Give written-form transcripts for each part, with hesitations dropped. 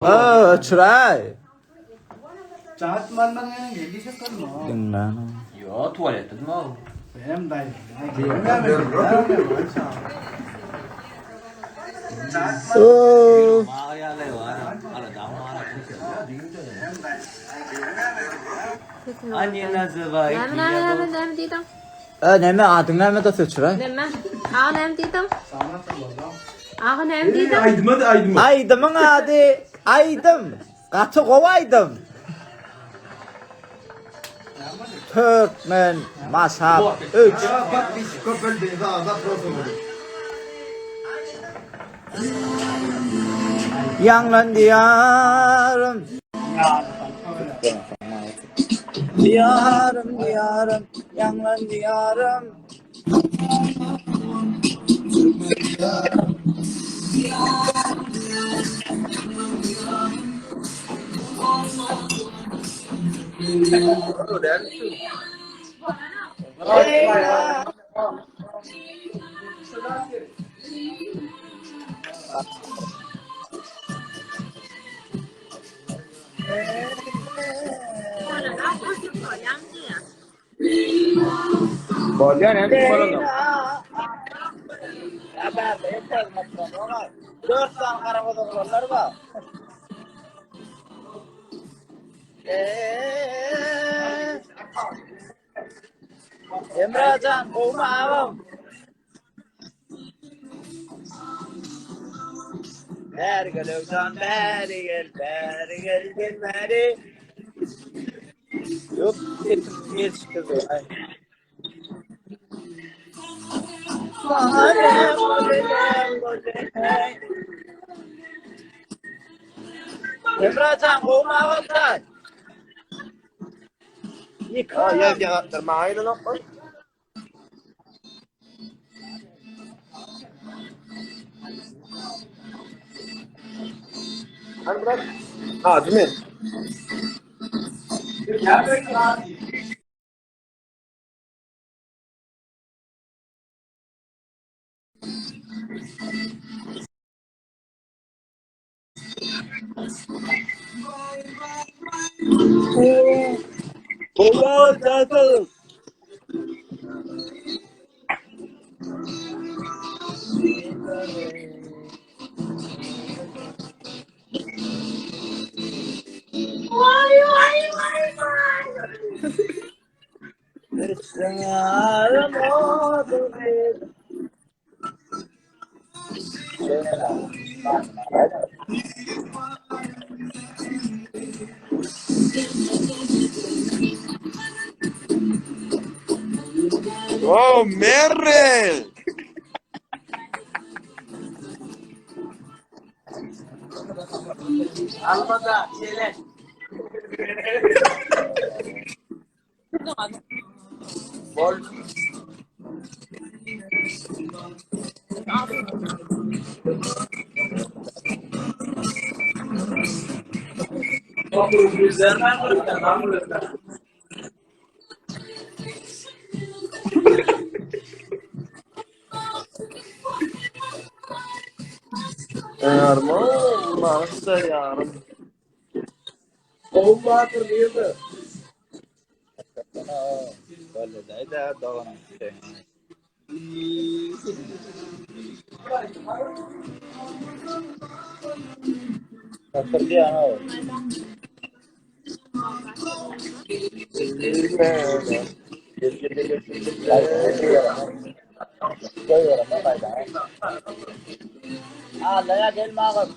Öçüräý. Jahat malman gelen geldi çakalma. Diňlän. Yo tuvaletde mi o? Hem dayı. Они называют Näme меня näme näme näme diýdiň? E, näme adyň näme da öçüräý? Näme? Aga näme diýdiň? Aga näme diýdiň? Aýdyma da aýdyma. Aýdymyň ady Aýdym. Gaty gowy aýdym. Türkmen Masap 3. Köpeldi, za, zaprosu. Ýaňlan diýarym. Diýarym, diýarym, ýaňlan diýarym. Bolýar, hem bolanok. Dört sany garagöz oglanlar bar. Eee. Emrajan, gowmy agam? Bäri gel Öwjan, bäri gel, bäri gel, gel bäri. Yok, etim gelişdi. Ay. Emrajan, gowmy agam sen? Ha, ýaz ýagatlar maňa gelenok. Hany bırak. Ha, değil mi? Allah zaten. Oh, Merre! Almada çele. Bol. Yarım, master yarım. Gowy diýdi. Boldy da dogan. Satyrdy ana. Alla gelme agam.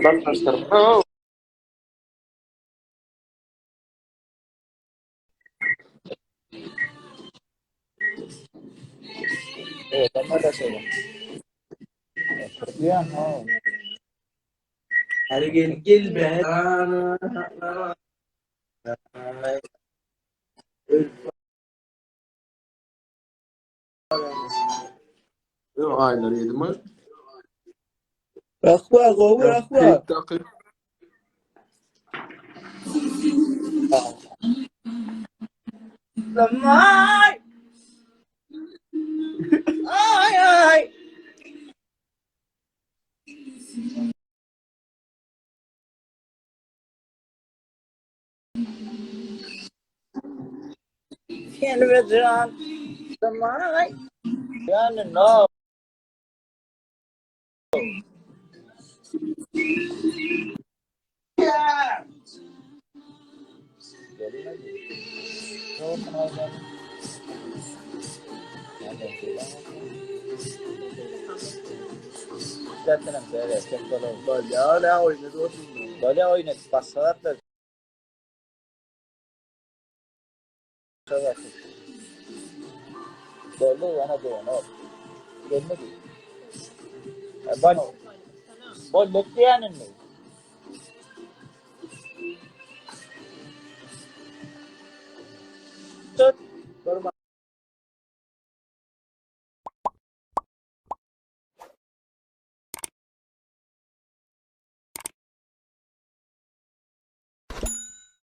Adam taşlar. Evet, ama da şöyle. Ya, ha. Hadi gel gel be. Aylar yedim. Rahwa, gowy rahwa. Dakika. Ay! Ay ay! Can Ay! Yani no. Yeah.